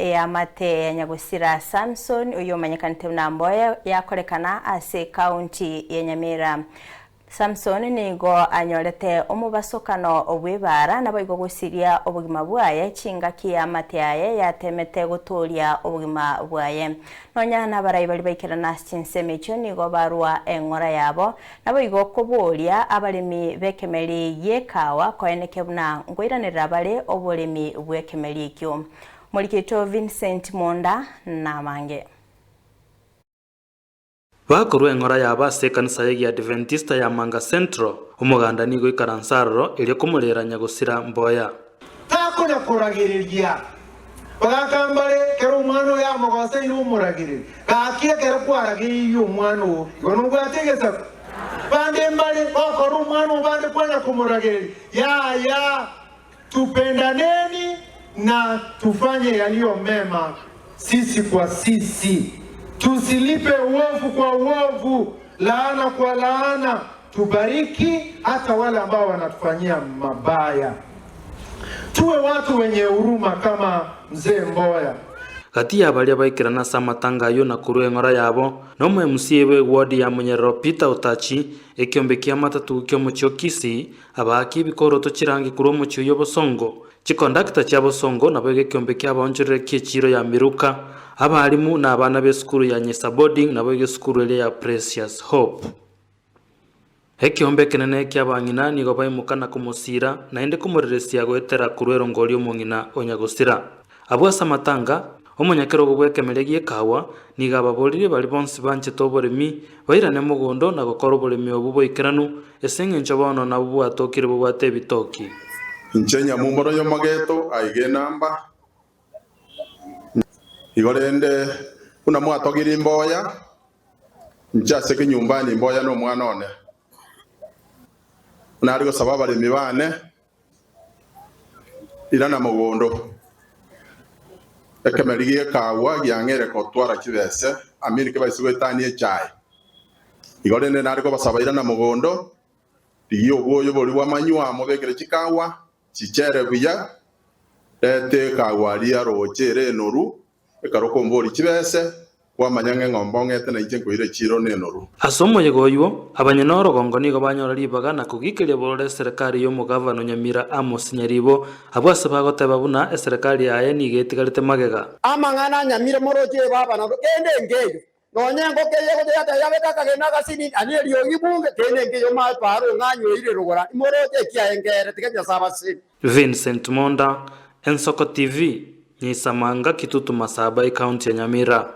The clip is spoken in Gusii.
Eamate ya Nyagusira Samson oyio omanyekanete buna Mboya yakorekana ase ekaunti ya Nyamira. Samson nigo anyorete omobasokano bw'ebaara naboigo gosiria obogima bwaye chingaki eamate yaye yatemete gotooria obogima bwaye. Nonya nabarai baria baikerana ase chinsemo echio nigo barua eng'ora yabo, naboigo koboria abaremi b'ekemeri gi'ekawa koeneke buna nkoiranerera bare oboremi bw'ekemeri ekio. Morikito Vincent Monda namange. Bakorua eng'ora yabo ase ekanisa y'Egiadiventista ya Manga Central, omoganda nigo oikaranse aroro erio komorera nyagosira mboya. Takonya koragereria. Bagaka mbare, kera omwana oyo amogoseire omoragererie. Gaki ekero kwaragereirie omwana oo, igo nobwate egesaku. Bande mbare, gokora omwana oo bande kwanya komoragereria. Yaya, tupendaneni na tufanye yaliyo mema sisi kwa sisi. Tusilipe uovu kwa uovu, laana kwa laana. Tubariki hata wale ambao wanatufanyia mabaya. Tuwe watu wenye huruma kama Mzee Mboya. Gati ya baria baikerana ase amatanga ayio na korua eng'ora yabo, nomo MCA bw'eward ya Munyerero Peter Otachi, ekiombe kia Matatu ki'omochie o Kisii, abaaki ebikoroto chirangi korwa omochie oyio Bosongo, chikondakta chia Bosongo naboigo ekiombe ki'abaonchorere ki'echiiro ya Miruka, abalimu na abana b'esukuru ya Nyesa Boarding naboigo esukuru eria ya Precious Hope. Ekeombe ekenene ki'abang'ina nigo baimoka na komosiira, naende komoreresia goetera korwa erongori y'omong'ina o nyagosira. Abwo ase amatanga, omonyakerogo bw'ekemeria gi'ekawa nigo ababoririe baria bonsi banchete oboremi, bairane mogondo na gokora oboremi obwo boikeranu, ase engencho bono nabwo bwatokire bobwate ebitoki. Inche nyamumora y'omogeto aiga enamba, igo rende buna mwatogirie imboya, Inche ase ekenyomba nimboya nomwana one, buna are gosaba abaremi baane, Irana mogondo. Ekemeri gi'ekagwa giang'eire gotwara chibese, amini kebaise goetania echae. Igo rende nare kobasaba irana mogondo, rigia obwoyo boria bw'amanywa mobekere chikagwa, chichere buya, reta ekagwa aria roche ere enoru, Ekero okomboria chibese, kwamanya ng'a eng'ombe ong'ete nainche nkoira echiiro nenoru. Ase omoyega oyio, abanyene orogongo nigo banyora ribaga na kogikeria bororo eserekari y'omogavana o Nyamira Amos Nyaribo, abwo ase bagoteba buna eserekari yaye nigo etigarete magega. Amang'ana a Nyamira moroche ebaba naende kende nkeiyo, nonya engoko eye egocha yateba yabeka akagena agasini, ani eriogi bunge, kende nkeiyo omanyete aro ng'a anyoire rogoro moroche ekiaye nkere, tiga Nyasae abasesenie. Vincent Monda, Ensoko TV, Nyisamanga, Kitutu Masaba, Ekaunti ya Nyamira.